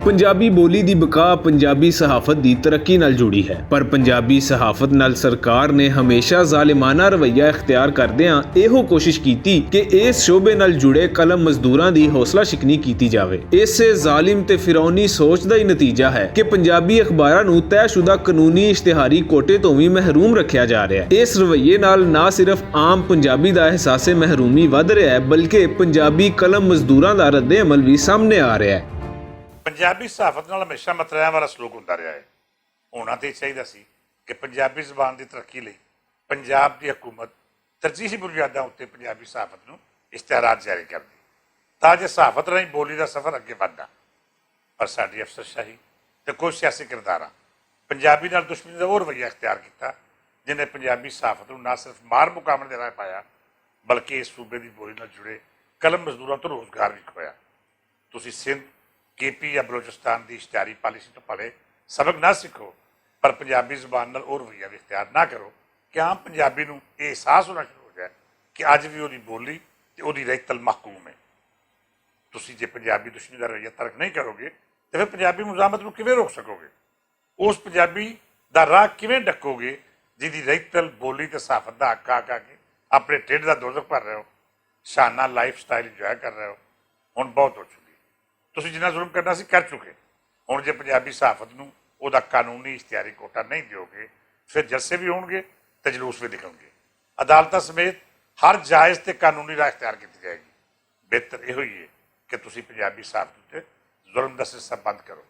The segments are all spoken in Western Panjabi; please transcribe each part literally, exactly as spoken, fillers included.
پنجابی بولی دی بقا پنجابی صحافت دی ترقی نال جڑی ہے، پر پنجابی صحافت نال سرکار نے ہمیشہ ظالمانہ رویہ اختیار کردیاں ایہو کوشش کیتی کہ اس شعبے نال جڑے قلم مزدوراں دی حوصلہ شکنی کیتی جاوے۔ اس ظالم تے فرعونی سوچ دا ہی نتیجہ ہے کہ پنجابی اخباراں نوں طے شدہ قانونی اشتہاری کوٹے تو بھی محروم رکھیا جا رہا ہے۔ اس رویے نال نہ صرف عام پنجابی دا احساس محرومی ودھ رہا ہے، بلکہ پنجابی قلم مزدوراں دا رد عمل بھی سامنے آ رہا ہے۔ پنجابی صحافت نال ہمیشہ متریاں والا سلوک ہوندا رہیا ہے۔ ہونا تے چاہیدا سی کہ پنجابی زبان دی ترقی لئی پنجاب دی حکومت ترجیحی بنیاداں اُتے پنجابی صحافت نوں اشتہارات جاری کردی، تاں جو صحافت راہیں بولی دا سفر اگے ودھدا۔ پر ساڈی افسر شاہی تے کوئی سیاسی کرداراں پنجابی نال دشمنی دا اور رویہ اختیار کیتا، جنہیں پنجابی صحافت نوں نہ صرف مار مقامن دے رائے پایا، بلکہ اس صوبے دی بولی نال جڑے قلم مزدوراں توں روزگار وی کھویا۔ تسی سندھ، کے پی یا بلوچستان دی اشتہاری پالیسی توں پلے سبق نہ سکھو، پر پنجابی زبان نال اور رویہ وی اختیار نہ کرو کہ عام پنجابی نوں احساس ہونا شروع ہو جائے کہ اج وی اوہدی بولی تے اوہدی رہی تل محکوم ہے۔ تسی جے پنجابی دشمنی دا رویہ ترک نہیں کرو گے، تے پھر پنجابی مزاحمت نوں کیویں روک سکو گے؟ اس پنجابی دا راہ کیویں ڈکو گے، جس دی رہی تل بولی تے صحافت دا حق آ کے اپنے ٹھڈ دا دوزخ بھر رہے ہو، شانہ لائف سٹائل انجوائے کر رہے ہو؟ ہن بہت ہو چکی۔ تسی جنہاں ظلم کرنا سی کر چکے۔ ہن جے پنجابی صحافت نوں اوہدا قانونی اشتہاری کوٹا نہیں دیو گے، پھر جلسے وی ہون گے، تجلوس وی دکھن گے۔ عدالتاں سمیت ہر جائز تے قانونی راہ اختیار کیتی جائے گی۔ بہتر ایہو ہی ہے کہ تسی پنجابی صحافت اُتے ظلم دا سلسلہ بند کرو،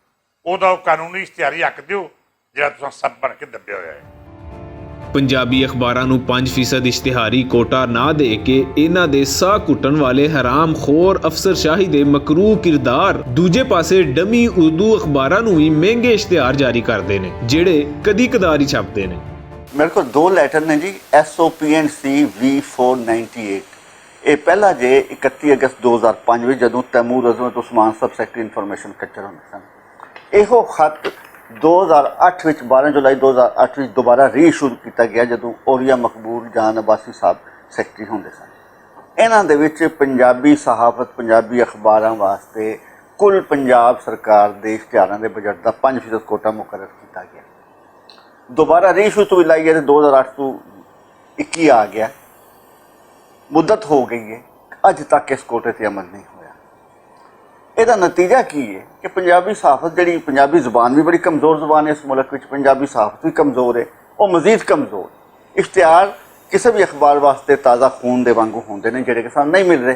اوہدا او قانونی اشتہاری حق دیو جڑا تساں سب بن کے دبیا ہویا ہے۔ پنجابی اخباراں نوں پنج فیصد اشتہاری کوٹا نہ دے کے انہاں دے ساہ کٹن والے حرام خور افسر شاہی دے مکروہ کردار، دوجے پاسے ڈمی اردو اخباراں نوں وی مہنگے اشتہار جاری کردے نے، جڑے کدی کدار ہی چھپدے نے۔ میرے کو دو لیٹر نے جی، ایس او پی اینڈ سی وی فور نائنٹی ایٹ۔ یہ پہلا جے اکتی اگست دو ہزار پنج وچ، جدوں تیمور عظمت عثمان سب سیکرٹری انفارمیشن کچر ہوندے سن۔ ایہو خط دو ہزار اٹھ وچ، بارہ جولائی دو ہزار اٹھ وچ دوبارہ ری ایشو کیتا گیا، جدوں اوریا مقبول جان عباسی صاحب سیکرٹری ہوندے سن۔ انہاں دے وچ پنجابی صحافت، پنجابی اخباراں واسطے کل پنجاب سرکار دے اشتہاراں دے بجٹ دا پنج فیصد کوٹا مقرر کیتا گیا۔ دوبارہ ری ایشو تو بھی لائی گیا تے دو ہزار اٹھ تو اکی آ گیا۔ مدت ہو گئی ہے، اج تک اس کوٹے تے عمل نہیں ہویا۔ یہ نتیجہ کی ہے کہ پنجابی صحافت جڑی، پنجابی زبان بھی بڑی کمزور زبان ہے، اس ملک وچ پنجابی صحافت بھی کمزور ہے، وہ مزید کمزور۔ اشتہار کسی بھی اخبار واسطے تازہ خون دے وانگوں ہوندے نے، جڑے کہ سانوں نہیں مل رہے۔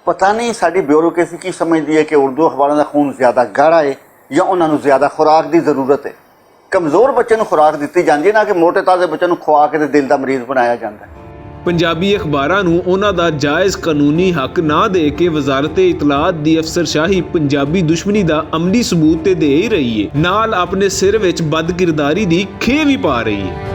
پتہ نہیں ساڈی بیوروکریسی کی سمجھدی ہے کہ اردو اخباراں دا خون زیادہ گاڑھا ہے یا انہاں نوں زیادہ خوراک دی ضرورت ہے۔ کمزور بچے نوں خوراک دتی جاندی ہے، نہ کہ موٹے تازے بچے نوں کھوا کے تے دل دا مریض بنایا جاندا ہے۔ پنجابی اخباراں نوں انہاں دا جائز قانونی حق نہ دے کے وزارت اطلاعات دی افسر شاہی پنجابی دشمنی دا عملی ثبوت تے دے ہی رہی ہے، نال اپنے سر وچ بد کرداری دی کھے وی پا رہی ہے۔